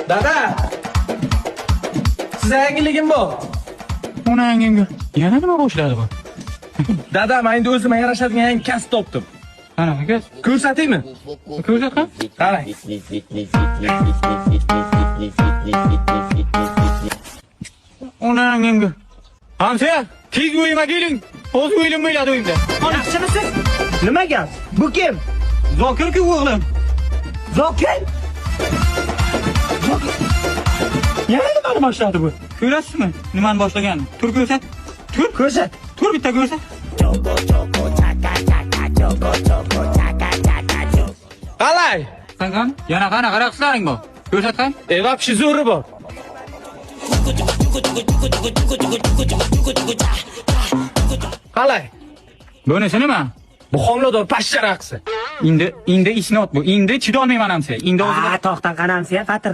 Dada! Siz yangiligim bor. Onangga yana nima boshladi bu? Dada, men endi o'zimga yarashadigan yangi kasb topdim. Qanaqa aka? Ko'rsataymi? Ko'rsat qani. Qarang. Onangga. Hamsoya, tez uyimga keling. O'z o'ylim bo'ladi uyimda. Yaxshimisiz? Nima gap? Bu kim? Zokir-ku o'g'lim. Zokir? Yana nimani boshladi bu? Ko'rasizmi? Nimani boshlaganini? Tur ko'rsat. Tur. Ko'rsat. Tur bitta ko'rsat. Qalay? Qani? Yana qanaqa raqslaring bor? Ko'rsat qani. E, вообще zo'ri bor. Qalay? Bunisi nima? Bu homilador pashsha raqsi. Endi isnot bu. Endi chidolmayman hamsoya. Endi o'zim Ha, to'xta, qanamsiya, patir.